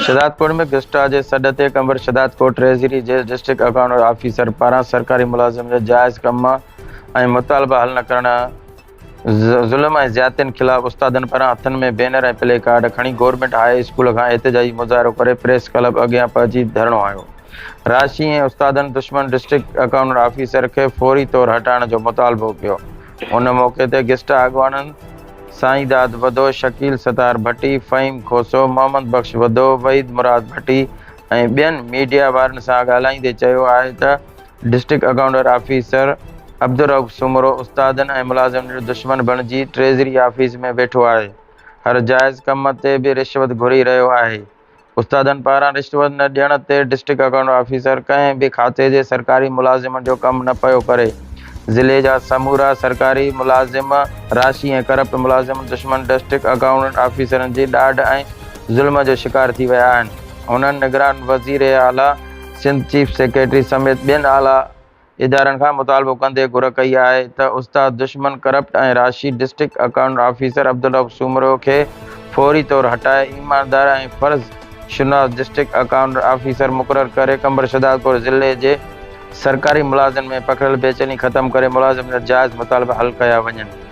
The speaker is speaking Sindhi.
شهدادڪوٽ ۾ گسٽا جي سڏ تي قمبر شهدادڪوٽ ٽريزري جي ڊسٽرڪٽ اڪائونٽ آفيسر پاران سرڪاري ملازم جا جائز ڪم ۽ مطالبا حل نه ڪرڻ ظلم ۽ زيادتين خلاف استادن پاران هٿن ۾ بينر ۽ پلي ڪارڊ کڻي گورنمينٽ هاء اسڪول کان احتجاجي مظاهرو ڪري پريس ڪلب اڳيان پهچي ڌرڻو هنيو. راشي ۽ استادن دشمن ڊسٽرڪٽ اڪائونٽنٽ آفيسر کي فوري طور هٽائڻ جو مطالبو ڪيو. ان موقعي تي گسٽا اڳواڻن سائين داد وڌو، شڪيل ستار ڀٽي، فهيم کوسو، محمد بخش وڌو، وحيد مراد ڀٽي ۽ ٻين ميڊيا وارن سان ڳالهائيندي چيو آهي ته district accountant officer Abdul Rauf Soomro استادن ۽ ملازمن جو دشمن بڻجي ٽريزري آفيس ۾ ويٺو آهي، هر جائز ڪم تي به رشوت گهري رهيو آهي، استادن پاران رشوت نه ڏيڻ تي ڊسٽرڪٽ اڪائونٽنٽ آفيسر ڪنهن به کاتي جي سرڪاري ملازمن جو ڪم نه پيو ڪري، ضلعي جا سمورا سرڪاري ملازم راشي ۽ ڪرپٽ ملازم دشمن ڊسٽرڪٽ اڪائونٽنٽ آفيسرن جي ڏاڍ ۽ ظلم جو شڪار ٿي ويا آهن، هنن نگران وزيراعليٰ سنڌ چيف سيڪريٽري سميت ٻين اعليٰ ادارن کان مطالبو ڪندي گهر ڪئي آهي ته استاد دشمن ڪرپٽ ۽ راشي district account officer Abdul Rauf Soomro کي فوري طور هٽائي ايماندار ۽ فرض شناس ڊسٽرڪٽ اڪائونٽ آفيسر مقرر ڪري قمبر شهدادپور ضلعي جي سرڪاري ملازمن ۾ پکڙيل بيچيني ختم ڪري ملازمن جا جائز مطالبا حل ڪيا وڃن.